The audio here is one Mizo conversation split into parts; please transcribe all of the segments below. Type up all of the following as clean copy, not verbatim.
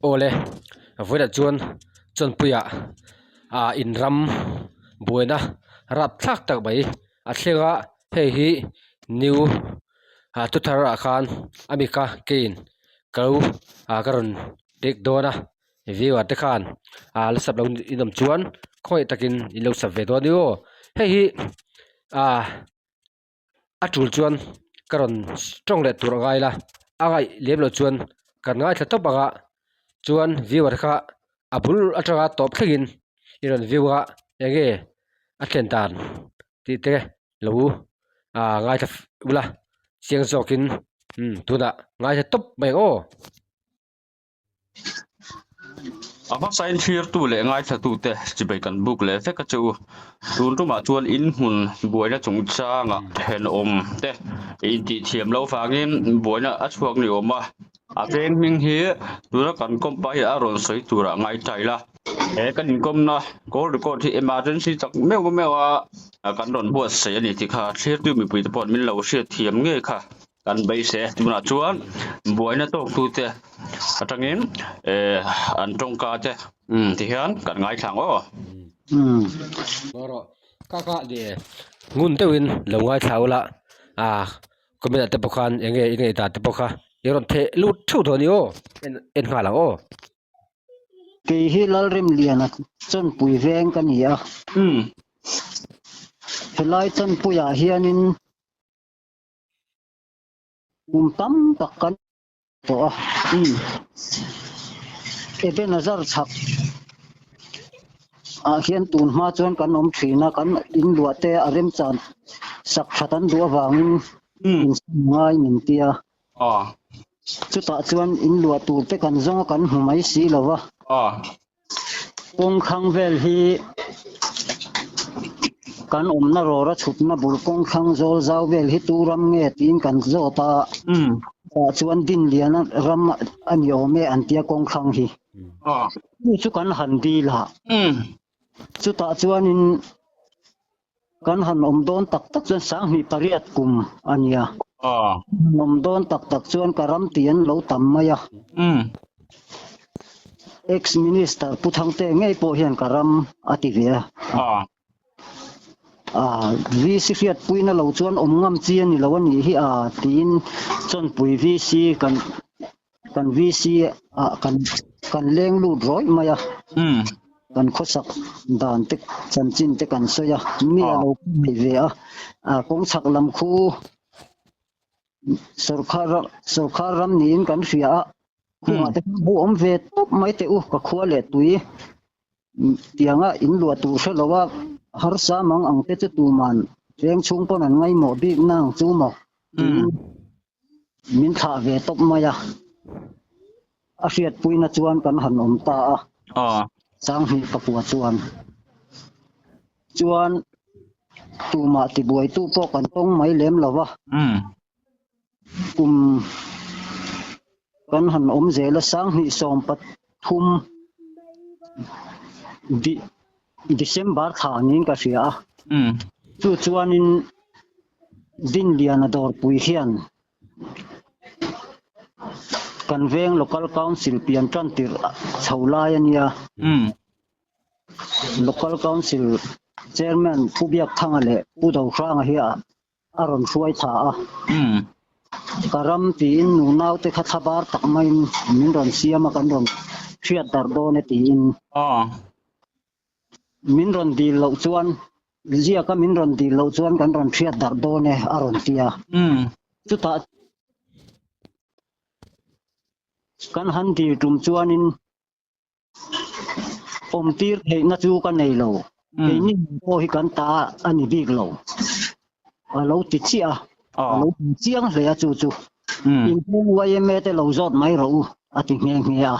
Awle vawilah chuan chawnpuiah ah in ram buaina rapthlak tak mai a thleng a hei hi new ah thuthar ah khan a mi kha keiin ka lo ah ka rawn tek dawn a viewer te khan ah la sub lo in awm chuan khawngaih takin in lo sub ve dawn a ni aw hei hi ah. A tul chuan ka rawn tawng leh tur a ngai la a ngaih lem loh chuan kan ngaithla tawp ang a chuan viewer kha a bul atanga tawp thlengin i rawn view a eng nge a thlen dan tih te lo ah ngaithla ula chiang zawkin umm tunah ngaithla tawp mai ang aw. A hmasain thlirtu leh ngaithlatute chibai kan buk leh vek a che u. Tun tumah chuan in hmun buaina chungchangah thenawm te intihthiam loh vangin buaina a chhuak ni awm a. A veng hming hi tuna kan kawmpa hi a rawn sawi turah ngaitai la. He kan inkawmna call record hi emergency tak meuh meuh a kan rawn buatsaih a ni tih kha thlirtu mipuite pawh min lo hriatthiam ngei kha. Kan beisei a, tunah chuan buaina tawktute atangin eh an tawngka te umm tihian kan ngaithla ang aw. Umm rawh ka ka leh ngun deuhin lo ngaithla ula ah comment ah te pawh khan eng nge i ngaihdan te pawh kha i rawn theh lut theuh dawn a ni aw en en nghal ang aw. Kei hi Lalremliana Chawnpui veng ka ni a. Umm. Helai Chawnpuiah hianin. Kum tam tak kan tawh a. Ebenezer chhak ah hian tun hma chuan kan awm thin a, kan in luah te a remchan sak that an duh avangin in sam ngai min ti a. Chutah chuan in luah tur te kan zawng a kan hmu mai si lo va. Kawngkhang vel hi kan awmna rawra chhutna bul kawngkhang zawl zau vel hi tu ram nge tiin kan zawt a, tah chuan Dinliana ram a ni awm e an tia kawngkhang hi. Chu chu kan han dil a, chutah chuanin kan han awm dawn tak tak chuan 1800 kum a nia. Awm dawn tak tak chuan ka ram tih an lo tam mai a. Ex minister Pu Thangte ngei pawh hian ka ram a ti ve a. VC hriatpuina lo chuan awm ngam chi a ni lo a nih hi a tiin Chawnpui VC kan Kan VC ah kan kan leng lut rawih mai a. Kan khawsak dan te chanchin te kan sawi a, mi a lo nei ve a, kawng chhak lam khu sorkar sorkar ram niin kan hria a, khungah te khan bu awm ve tawp mai teh u ka khua leh tui tianga in luah tur hre lo a, harsa mang ang te chu tuman veng chhung pawn an ngaihmawh bik na ang chu maw tiin Min thlah ve tawp mai a, a hriatpuina chuan kan han awm ta a, Sanghnih pakua chuan. Chuan tumah tibuaitu pawh kan tawng mai lem lo va, kum kan han awm zel a, Sanghnih 13 December thla niin ka hria a, chu chuanin Dinliana dawrpui hian kan veng Local Council pian tan tirh chho lai a nia. Local Council Chairman Pu Biakthanga leh Pu Dohranga hi a rawn hruai tha a. Ka ram tiin nunau te kha thlabar tak maiin min rawn siam a, kan rawn hriat darh dawn e tiin. Min rawn dil loh chuan Ziaka min rawn dil loh chuan kan rawn hriat darh dawn e a rawn ti a. Chutah kan han dil tum chuanin awmtir theihna chu ka nei lo. Keini pawh hi kan ta a ni bik lo. A lo ti chiah a, a lo ti chiang hle a chu chu. Inpeng YMA te lo zawt mai rawh u a ti nghe nghe a.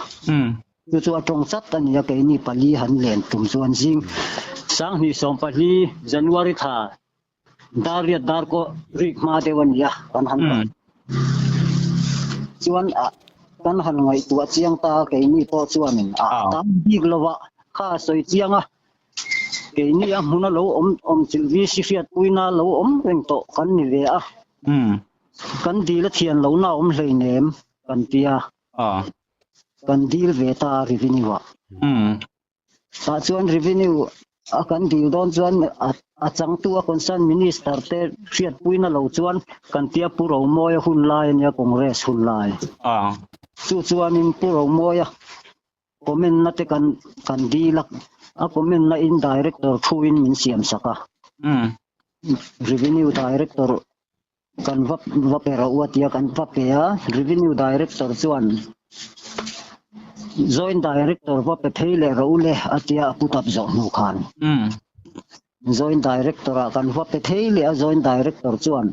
Chu chu a tawng chat a ni a, keini pali han len tum chuan zing 2014 January thla dar riat dar kaw rik hma deuh a ni a, kan han kal. Chuan kan han ngaihtuah chiang ta a, keini pawh chuanin a tam bik lo a, kha a sawi chiang a, keini a hmuna lo awm awm chilh VC hriatpuina lo awm reng tawh kan ni ve a, kan dil a thian lohna a awm hleinem kan ti a. Kan dil ve ta a revenue ah. Tah chuan revenue a kan dil dawn chuan a changtu a concern minister te hriatpuina lo chuan kan tia Pu Romawia hun lai a nia Congress hun lai. Chu chuanin Pu Romawia comment na te kan kan dil a, a comment na in director thu in min siam sak a. Revenue director Kan va va pe rawh u a tia kan va pe a, Revenue Director chuan Joint Director va pe phei leh rawh u le a tia a put up zawh hnu khan. Joint Director ah kan va pe phei leh a, Joint Director chuan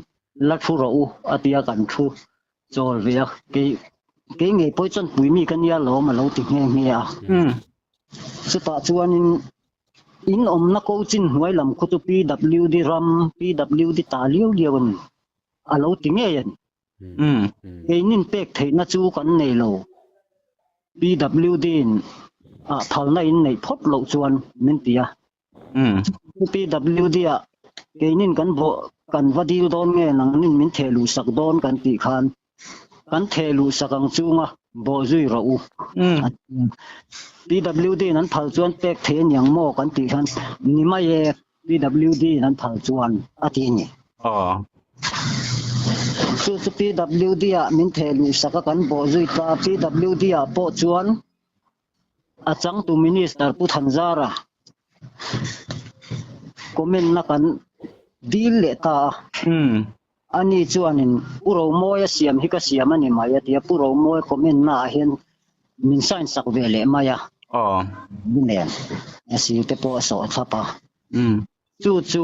la thu rawh u a tia kan thu chawl ve a, kei kei ngei pawh hi chuan pui mi ka nia lawm a lo ti nghe nghe a. Chutah chuanin In awmna ko chin hnuai lam khu chu PWD ram, PWD ta liau liau a ni. A lo ti ngei a ni. Keinin pek theihna chu kan nei lo. PWD in ah phalna in neih phawt loh chuan min ti a. PWD ah keinin kan bawh kan va dil dawn nge nangnin min theh luh sak dawn kan tih khan Kan theh luh sak ang chunga bawh zui rawh u. PWD in an phal chuan pek thei a niang maw kan tih khan ni mai e, PWD in an phal chuan a ti a ni. Chu chu PWD ah min theh luh sak a kan bawh zui ta, PWD ah pawh chuan a changtu Minister Pu Thanzara comment na kan dil leh ta a. Ani chuanin Pu Romawia siam hi ka siam a ni mai a ti a, Pu Romawia comment na ah hian min sign sak ve leh mai a. Nen a sir te pawh a sawh thlap a. Chu chu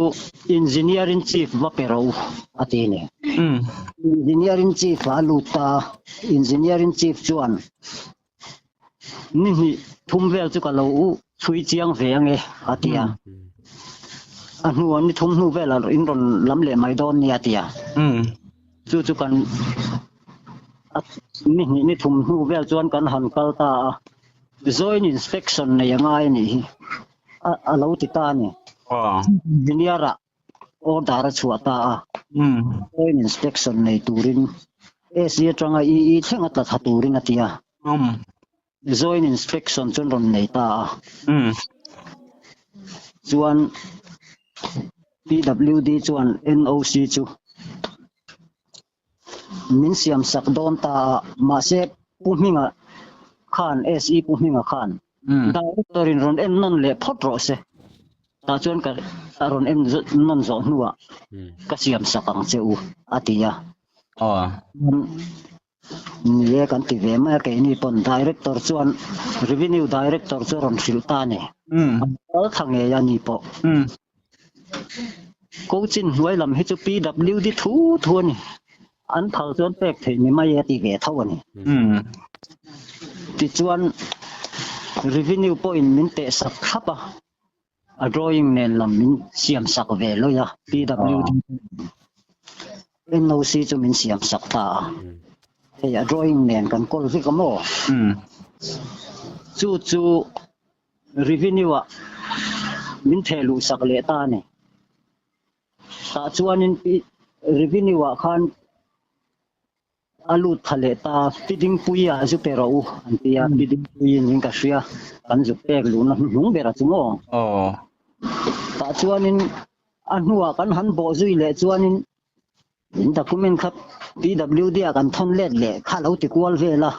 Engineering Chief va pe ro a ti a ni. Engineering Chief ah a lut ta a, Engineering Chief chuan Ni hnih thum vel chu ka lo chhui chiang ve ange a ti a. A hnuah ni thum hnu velah in rawn lam leh mai dawn nia a ti a. Chu chu kan ni hnih ni thum hnu vel chuan kan han kal ta a. Joint inspection nei a ngai a nih hi a lo ti ta a ni. Engineer ah order a chhuah ta a, joint inspection nei turin SE atanga EE thleng a tla thla turin a ti a, joint inspection chu an rawn nei ta a, chuan PWD chuan NOC chu min siam sak dawn ta a, mahse Pu Hminga khan SE Pu Hminga khan Director in rawn en nawn leh phawt rawh se, tah chuan ka a rawn en nawn zawh hnuah ka siam sak ang che u a ti a. Ni e kan ti ve mai a keini pawn Director chuan Revenue Director chu a rawn hrilh ta a ni. A kal thla ngei a ni pawh. Coaching hnuai lam hi chu PWD thu thu a ni. An phal chuan pek theih ni mai e ti ve tho a ni. Tichuan revenue pawhin min teh sak thlap a, a drawing nen lam min siam sak ve lawih a PWD NOC chu min siam sak ta a. Hei a drawing nen kan kawl vek a maw? Chu chu Revenue ah min theh luh sak leh ta a ni. Tah chuanin Revenue ah khan a lut tha leh ta, Pi Dingpuii ah zu pe rawh u an ti a, Pi Dingpuii in ka hria, kan zu pek luhna hnuhnung ber a chu maw? Tah chuanin a hnuah kan han bawh zui leh chuanin in document kha PWD ah kan thawn let leh kha lo ti kual vel a.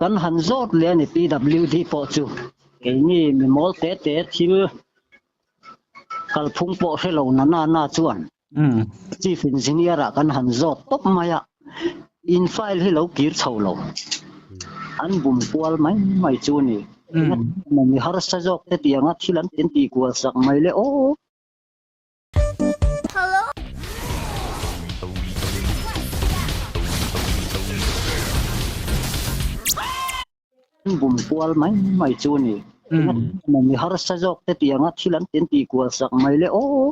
Kan han zawt leh a ni PWD pawh chu keini mi mawl te te thil kalphung pawh hre lo na na na chuan Chief Engineer ah kan han zawt tawp mai a, in file hi lo kir chho lo an bum kual mai mai chu a ni. Mi harsa zawk te tianga thil an tih kual sak mai le aw. Bum kual mai mai chu a ni. Mi harsa zawk te tianga thil an tih kual sak mai le aw.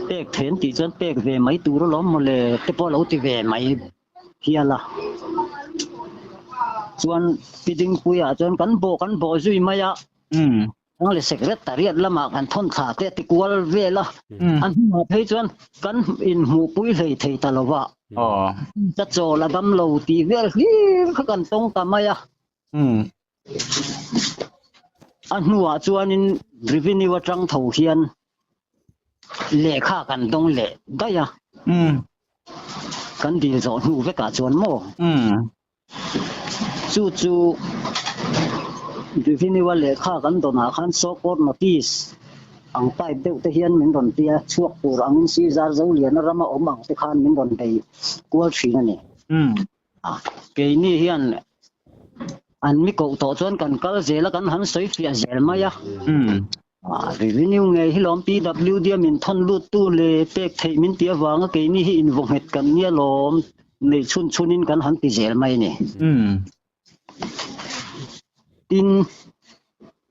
Pek then tih chuan pek ve mai tur alawm mawle te pawh a lo ti ve mai hial a. Chuan Pi Dingpuia chuan kan bawh kan bawh zui mai a. Ang leh secretariat lamah kan thawn thla te a ti kual vel a, a hnungah phei chuan kan inhmuhpui hlei thei ta lo va. Aw. Ka chawl a dam lo tih vel hlir kha kan tawng ta mai a. A hnuah chuanin revenue atang tho hian lehkha kan dawng leh daih a. Kan dil zawh hnu vekah chuan maw? Chu chu revenue a lehkha kan dawnah khan so called notice ang type deuh te hian min rawn tia chhuak tur angin Caesar Zoliana rama awm ang te khan min rawn bei kual thin a ni. Keini hian an mi koh tawh chuan kan kal zel a, kan han sawi fiah zel mai a. Revenue ngei hi lawm PWD a min thawn lut tu leh pek theih min tih avanga keini hi invaw nghet kan nia lawm neih chhun chhunin kan han ti zel mai a ni. Tin,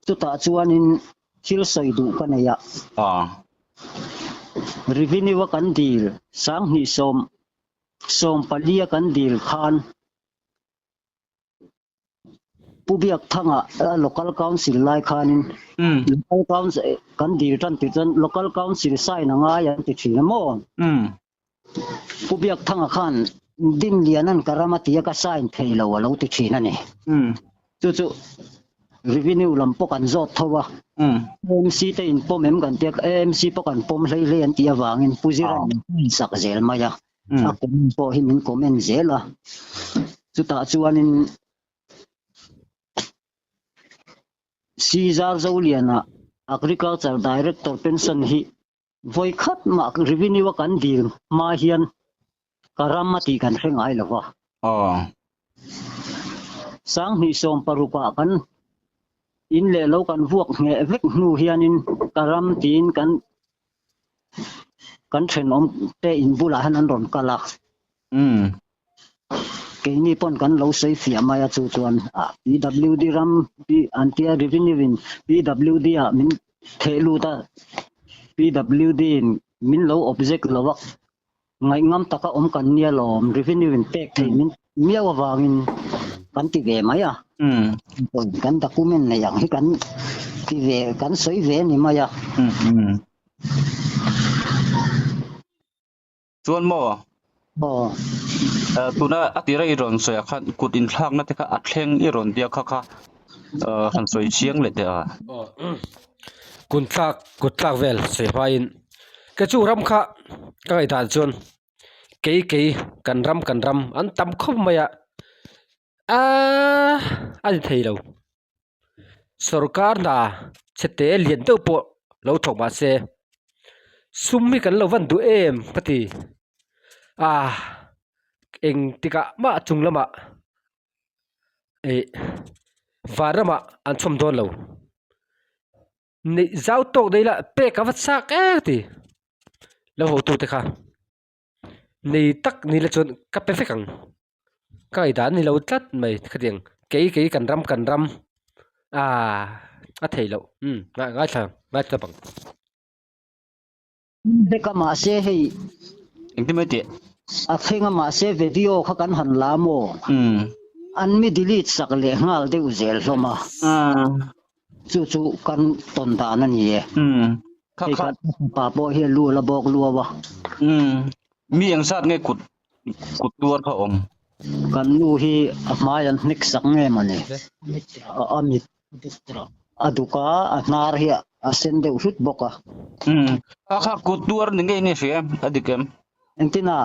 chutah chuanin thil sawi duh ka nei a. Revenue a kan dil 2000 14 a kan dil khan Pu Biakthanga Local Council lai khanin Local Council kan dil tan tih chuan Local Council sign a ngai an ti thin a maw? Pu Biakthanga khan Dinlianan ka ram a ti a ka sign thei lo a lo ti thin a ni. Chu chu Revenue lam pawh kan zawt tho a, AMC te in pawm em kan tia AMC pawh kan pawm hlei hlei an tih avangin Pu Zira'n min pawm sak zel mai a. A comment pawh hi min comment zel a, chutah chuanin Caesar Zoliana Agriculture Director pension hi vawi khat mah revenue a kan dil hma hian ka ram a tih kan hre ngai lo va. 2016 ah kan in leh lo kan vuak ngheh vek hnu hianin ka ram tiin kan Kan thenawm te in bulah hian an rawn kal a. Keini pawn kan lo sawi fiah mai a chu chuan PWD ram an tia revenue in PWD ah min theh lut a PWD in min lo object lo a ngaihngam taka awm kan nia lawm revenue in pek theih min miau avangin kan ti ve mai a. Kan document nei ang hi kan ti ve kan sawi ve a ni mai a. Chuan maw? Aw. Tuna a tira i rawn sawi ah khan kut inthlakna te kha a thleng i rawn tia kha kha han sawi chiang leh teh a. Aw kut thlak kut thlak vel sawi hmain ka chu ram kha ka ngaihdan chuan kei kei kan ram kan ram an tam khawp mai a aaa a ni thei lo. Sorkar hna chhe te lian deuh pawh lo thawk mah se sum hi kan lo van duh em ka ti a eng tikah mah chung lamah ih van ramah an chhawm dawn lo neih zau tawk daih ila pek a va chak em ka ti lo hotu te kha. Nei tak ni la chuan ka pe vek ang ka ngaihdan ni lo tlat mai khatiang kei kei kan ram kan ram aaa a thei loh umm ngaithla ngaithla bang. Vek a mahse hei Engtin mai tih? A thleng a mahse video kha kan han la maw? An mi delete sak leh nghal deuh zel hlawm a. Chu chu kan tawn dan a ni e. Hei kan pa pawh hi a lu la bawk luau a. Mi eng zat nge kut kut tuar kha awm? Kan nu hi a hmai an hnek sak nge mawni? A mit a duk a, a hnar hi a sen deuh hlut bawk a. Kha kha kut tuar ni ngei nge hria em? A dik em? Engtin a?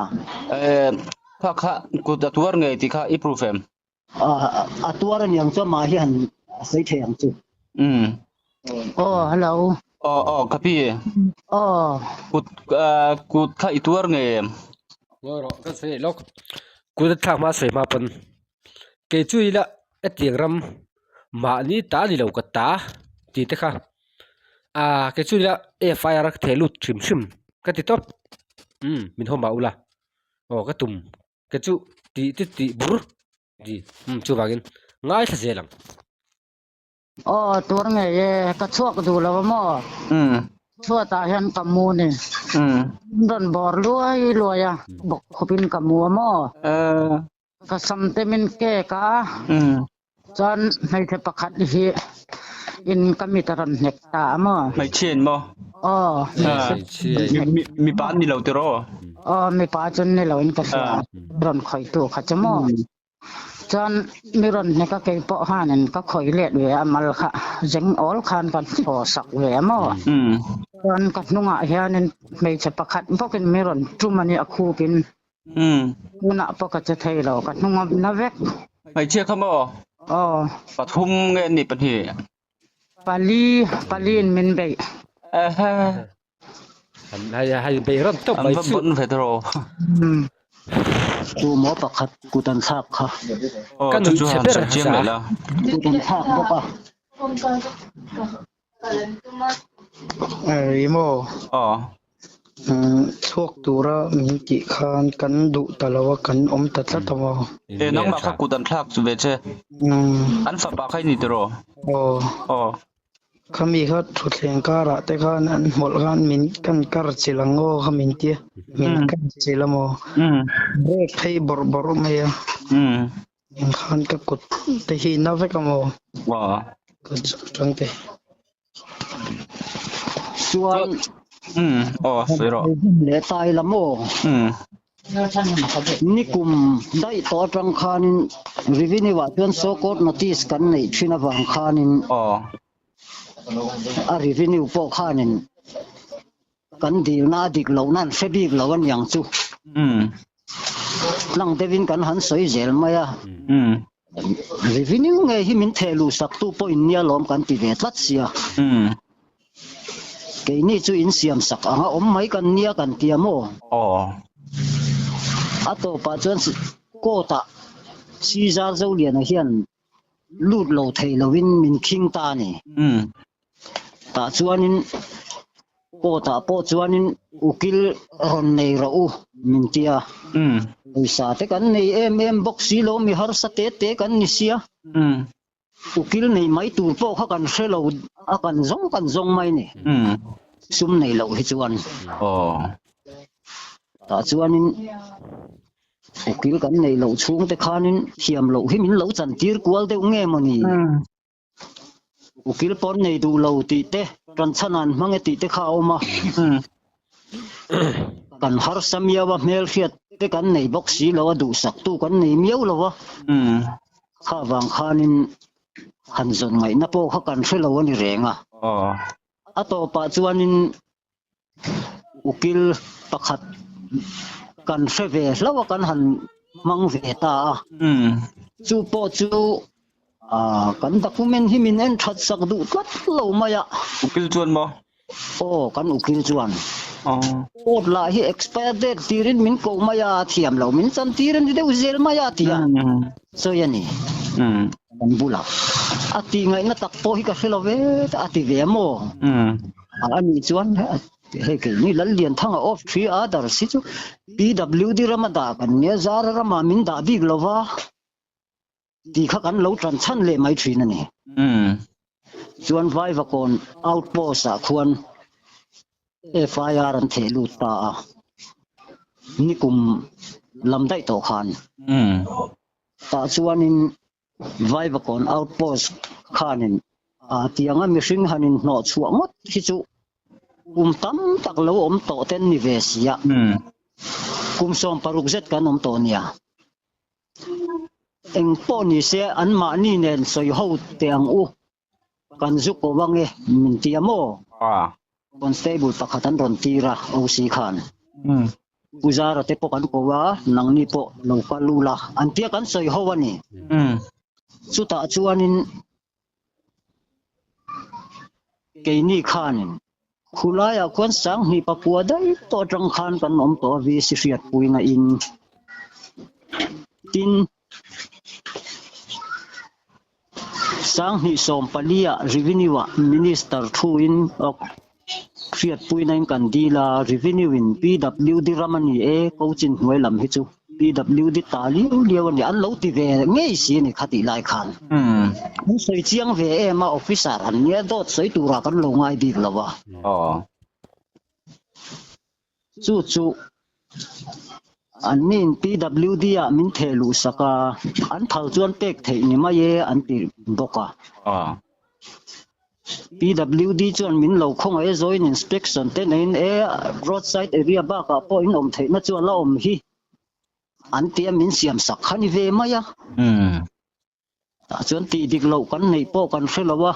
Kha kha kut a tuar ngei tih kha i proof em? A tuar a niang chu amah hi han sawi thei ang chu. Umm. Aw hello. Aw aw ka pi. Aw. Kut kut kha i tuar ngei em? Ngawi rawh ka sawi lawk. Kut a thlak hma sawi hma pawn kei chu ila hetiang ram mahni ta ni lo ka ta tih te kha ah kei chu ila FIR ka theh lut hrim hrim ka ti tawp. Umm min haw mah ula aw ka tum. Ke chu tih te tih bur ti umm chuvangin ngaithla zel ang. Aw tur ngei e ka chhuak duh lo a maw? Umm. Chhuatah hian ka mu ni. Umm. Rawn bawr luai luai a bawk khawpin ka mu a maw? Aaa. Ka sam te min kek a. Umm. Chuan hmeichhe pakhat hi in ka mit a rawn hnek ta a maw? Hmeichhe in maw? Aw, hmeichhia. Mipa an ni lo tiraw? Aw, mipa chu an ni lo in ka hria. Rawn khawihtu kha chu maw? Chuan mi rawn hnek a kei pawh khanin ka khawih let ve a mal kha zeng awl khan ka thaw sak ve a maw? Chuan ka hnungah hianin hmeichhe pakhat bawkin mi rawn tum a ni a khupin. Tunah pawh ka che thei lo, ka hnung a na vek. Hmeichhia kha maw? Aw. Pathum nge an nih pahnih? Pali, pali in min beih. Ehe. An hei hei beih rawn tawp mai chu. An va bon ve tawh. Tu maw pakhat kut an thlak kha. Aw, chu chu han sawi chiang leh la. Kut an thlak bawk a. Ri maw? Aw. Chhuak tura min tih khan kan duh ta lo a, kan awm ta tlat a maw? E, nangmah kha kut an thlak ve che. An fapa kha i ni tiraw? Aw. Aw. Khami kha thutthleng karah te khan an hmawlh khan min kan kar chilh ang aw kha min tia, min kar chilh a maw? Brake phei bawrh bawrh mai a. Engkhan ka kut te hi na vek a maw? Aw. Ka tang te. Chuan Aw, sawi rawh. Leh tai la maw? Nikum daih tawh atang khanin revenue ah chuan so called notice kan neih thin avang khanin Aw. a revenue pawh khanin Kan dilna a dik lohna an hre bik lo a niang chu. Tlang deuhin kan han sawi zel mai a. Revenue nge hi min theh luh saktu pawh in nia lawm kan ti ve tlat sia. Keini chu in siam sak anga awm mai kan nia kan tia maw? A tawpah chuan court ah Caesar Zoliana hian lut lo thei loin min khing ta a ni. Tah chuanin court ah pawh chuanin ukil rawn nei rawh u min ti a. Pawisa te kan nei em em bawk si lo mi harsa te te kan ni sia. Ukil nei mai tur pawh kha kan hre lo a kan zawng kan zawng mai ni. Sum nei loh hi chuan. Tah chuanin Ukil kan neih loh chhung te khanin thiam loh hi min lo chan tir kual deuh nge maw ni? Ukil pawn nei duh lo tih te, tan chhan an hmang e tih te kha a awm a. Kan harsa miau a, hmelhriat te kan nei bawk si lo a, duhsaktu kan nei miau lo a. Kha vang khanin han zawn ngaihna pawh kha kan hre lo a ni reng a. A tawpah chuanin Ukil pakhat kan hre ve hlauh a kan han hmang ve ta a. Chu pawh chu kan document hi min en that sak duh tlat lo mai a. Ukil chuan maw? Aw, kan ukil chuan. Court lah hi expire date tirin min koh mai a, thiam lo min chan tir a ni deuh zel mai a tia sawi a ni. Kan bulah a tih ngaihna tak pawh hi ka hre lo ve a ti ve maw? A nih chuan hei keini Lallianthanga of three others hi chu PWD rama dah kan nia, Zara ramah min dah bik lo va tih kha kan lo tan chhan leh mai thin a ni. Chuan Vaivakawn outpost ah khuan FIR an theh lut ta a, nikum lam daih tawh khan. Tah chuanin Vaivakawn outpost khanin tianga mihring han inhnawh chhuah ngawt hi chu kum tam tak lo awm tawh ten ni ve si a, kum 16 zet kan awm tawh nia. Eng pawh ni se anmahni nen sawi ho teh ang u, kan zu ko ange min ti a maw? Constable pakhat an rawn tir a, OC khan. Pu Zara te pawh kan ko a, nangni pawh lo kal u la, an tia kan sawi ho a ni. Chutah chuanin keini khanin khulaiah khuan Sanghnih pakua daih tawh atang khan kan awm tawh a, VC hriatpuina in. Tin, 2014 ah Revenue ah Minister thuin hriatpuina in kan dil a, Revenue in PWD ram a ni e, Cochin hnuai lam hi chu PWD ta liau liau a ni, an lo ti ve ngei si a ni khatih lai khan. An sawi chiang ve em a, officer an nia dawt sawi turah kan lo ngai bik lo a. Chu chu anni'n PWD ah min theh luh sak a, an phal chuan pek theih ni mai e an ti bawk a. PWD chuan min lo khawngaih a joint inspection te neiin e roadside area bakah pawh in awm theihna chu a la awm hi an tia min siam sak kha ni ve mai a. Tah chuan tih dik loh kan neih pawh kan hre lo a,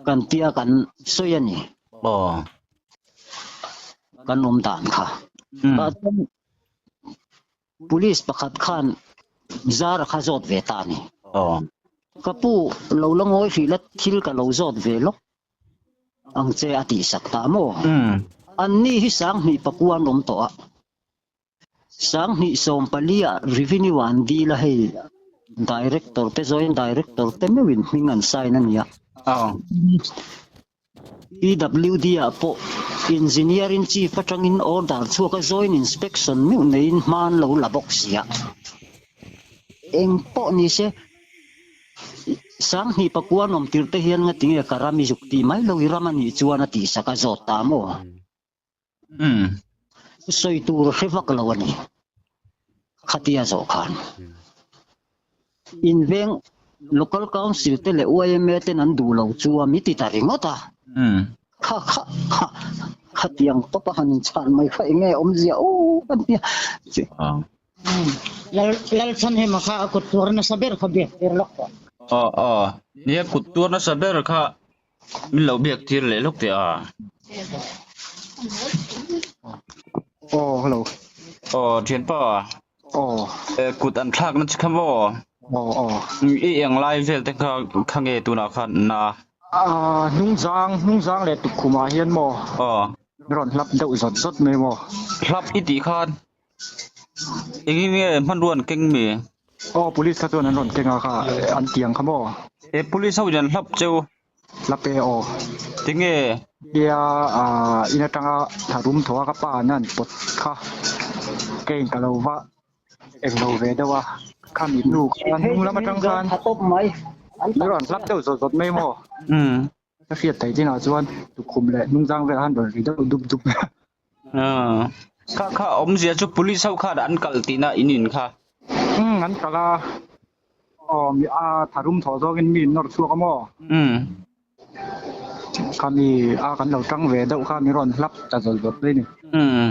kan tia kan sawi a ni. Kan awm dan kha. Tah chuan Police pakhat khan Zara kha zawt ve ta a ni. Ka pu lo la ngawi hrih la thil ka lo zawt ve lawk ang che a tihsak ta maw? Anni hi 2004 an awm tawh a. 2014 ah revenue ah an dil a hei director te joint director te meuhin hming an sign a nia. PWD ah pawh Engineering Chief atangin order chhuak a joint inspection meuh neiin hma an lo la bawk si a. Eng pawh ni se 2009 an awm tirh te hian ngatinge ka ram i zuk tih mai lo i ram a nih chuan a tihsak a zawt ta maw? Sawi tur a hre vak lo a ni. Khatia zawh khan inveng Local Council te leh yma ten an duh lo chu a mi ti ta ringawt a. Kha kha kha khatiang tawp a han inchhan mai kha enge awmzia aw kan tia. Lalchhanhima kha a kut tuar nasa ber kha biak tir lawk tawh. Aw aw nia kut tuar nasa ber kha Min lo biak tir leh lawk teh a. Aw, hello. Aw, thianpa. Aw. Eh, kut an thlak na chi kha maw? Aw, aw. I eng lai vel te kha kha nge tunah khan na? Ah, hnungzang, hnungzang leh tukkhumah hian maw? Aw. Rawn hlap deuh zawt zawt mai maw? Hlap i tih khan Engin nge hmanrua an keng mi? Aw police kha chuan an rawn keng a kha an tiang kha maw? E police ho in an hlap cheu. Hlap e aw. Tinge? Nia ah in atanga tharum thaw a ka pa an an pawt kha keiin ka lo va englo ve deuh a khami hnu khan hnung lam atang khan min rawn hlap deuh zawt zawt mai maw? Ka hriat theih chinah chuan tukhum leh hnungzang velah khan rawn ri deuh dup dup. Kha kha awmzia chu police ho khan an kalh tihna in in kha. Umm an kalh a, aw mi a tharum thawh zawngin mi in nawr chhuak a maw? Umm. Kha mi a kan lo tang ve deuh kha mi rawn hlap ta zawt zawt mai ni. Umm.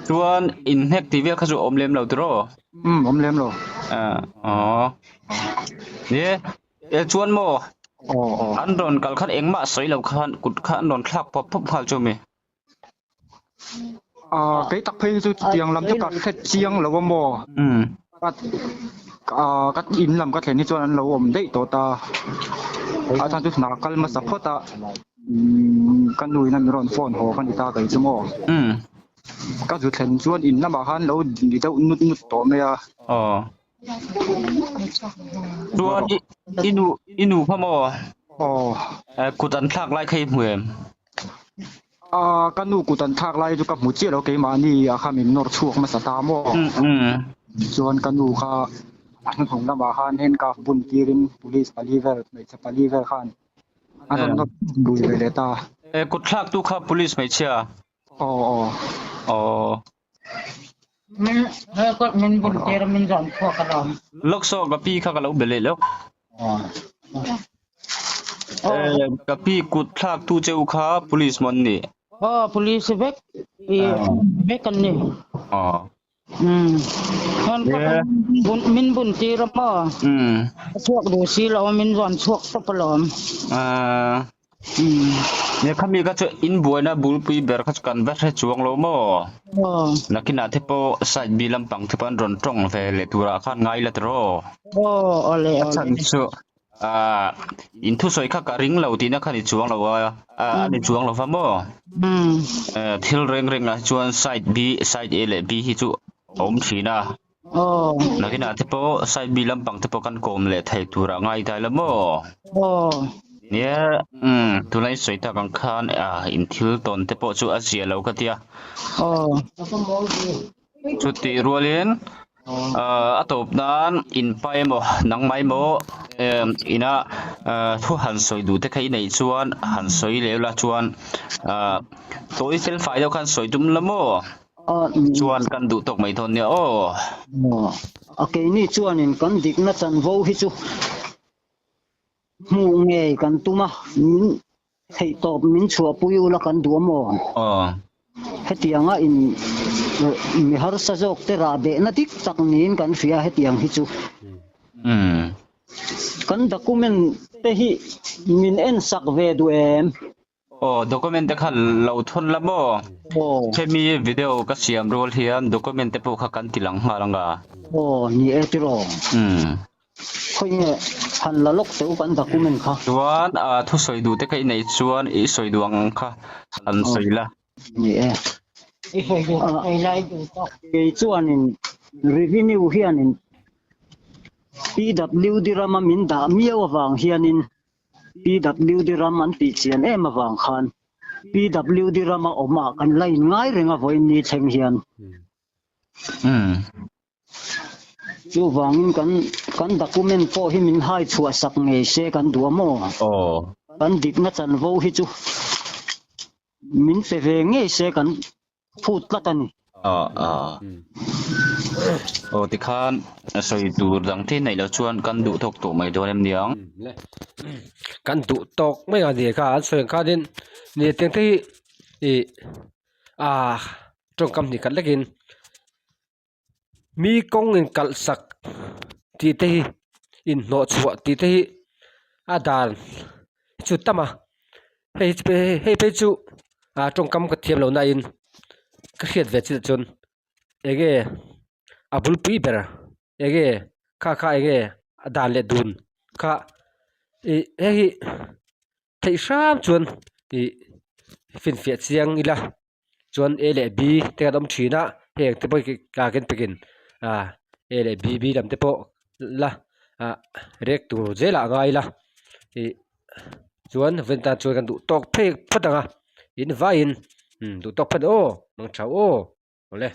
Chuan in hnek tih vel kha chu awm lem lo tiraw? Umm awm lem lo. Aw. Ni E chuan maw? Aw aw. An rawn kal khan engmah sawi lo khan kut kha an rawn thlak pawp pawp nghal chu mi. Ah kei tak phei chu chutiang lam chu ka hre chiang lo a maw? Umm. Ka ah ka in lam ka thlen hi chuan an lo awm daih tawh ta. A chhan chu hna kal hmasa phawt a umm ka nu in a min rawn phone haw ka ni ta kei chu maw? Umm. Ka zu thlen chuan in lamah khan lo ni deuh nut nut tawh mai a. Aw. Chuan i i nu i nu kha maw? Aw. Eh, kut an thlak lai kha i hmu em? Ah, ka nu kut an thlak lai chu ka hmu chiah lo keimahni a kha min nawr chhuak hmasa ta maw? Mm, mm. Chuan ka nu kha a hnuhnung lamah khan handcuff bun tirin police pali vel, hmeichhe pali vel khan an rawn nawr lui ve leh ta. Eh, kut thlak tu kha police hmeichhia? Aw, aw. Aw. Min he kawt min bun tir a min zawn chhuak alawm. Lawk saw ka pi kha ka lo be leh lawk. Eh, ka pi kut thlak tu cheu kha police maw an nih? Aw, police vek i vek an ni. Aw. Um. Chuan ka bun min bun tir a maw? Um. A chhuak duh si lo a min zawn chhuak tawp alawm. Ah. Nia khami kha chu in buaina bulpui ber kha chu kan va hre chuang lo maw? Nakinah te pawh side B lampang te pawh an rawn tawng ve leh turah khan ngai la tiraw? A chhan chu ah in thusawi kha ka ring lo tihna kha ni chuang lo a, a ni chuang lo va maw? Thil reng rengah hi chuan side B, side A leh B hi chu a awm thin a. Nakinah te pawh side B lampang te pawh kan kawm leh thei turah ngai dai la maw? Nia, umm, tunlai in sawi tak ang khan ah in thil tawn te pawh chu a zia lo ka tia. Chutih rualin ah a tawp nan in pa emaw nangmah emaw em ina ah thu han sawi duh te kha i neih chuan han sawi leh ula chuan ah tawi fel fai deuh khan sawi tum la maw? Chuan kan duh tawk mai dawn nia aw. A keini chuanin kan dikna chanvo hi chu hmuh ngei kan tum a, min Theihtawp min chhuahpui ula kan duh a maw? Aw. Hetianga in mi harsa zawk te rah behna dik tak niin kan hria hetiang hi chu. Umm. Kan document te hi min en sak ve duh em? Aw, document te kha lo thawn la maw? Aw. Hemi video ka siam rual hian document te pawh kha kan ti lang nghal ang a. Aw, ni e tiraw. Umm. Khawi nge han la lawk teh u kan document kha. Chuan ah thusawi duh te kha i neih chuan i sawi duh ang kha han sawi la. Ni e. I sawi duh sawi lai duh tawk. Kei chuanin revenue hianin PWD rama min dah miau avang hianin PWD ram an tih chian em avang khan PWD rama awmah kan la in ngai reng a vawiin ni thleng hian. Umm. Chuvangin kan kan document pawh hi min hai chhuah sak ngei se kan duh a maw? Aw. Kan dikna chanvo hi chu min pe ve ngei se kan phut tlat a ni. Aw aw. Aw tikhan sawi tur dang te neih loh chuan kan duh tawk tawh mai dawn em niang? Kan duh tawk mai ang ni kha an sawi ang khanin ni tiang te hi ih ah tawngkam hnih khat lekin Mi kawng inkalh sak tih te hi inhnawh chhuah tih te hi a dan chu tam a hei hei phei chu ah tawngkam ka thiam lo na in ka hriat ve chiah chuan enge a bulpui ber enge kha kha enge a dan leh dun kha ih hei hi. Theih hram chuan ih finfiah chiang ila chuan a leh b te kan awm thin a heng te pawh hi kan pekin ah a leh b b lam te pawh la ah rek tur zelah a ngai ila ih chuan vawiin tan chuan kan duh tawk phei phawt ang a in vaiin duh tawk phawt aw mang tha aw awle.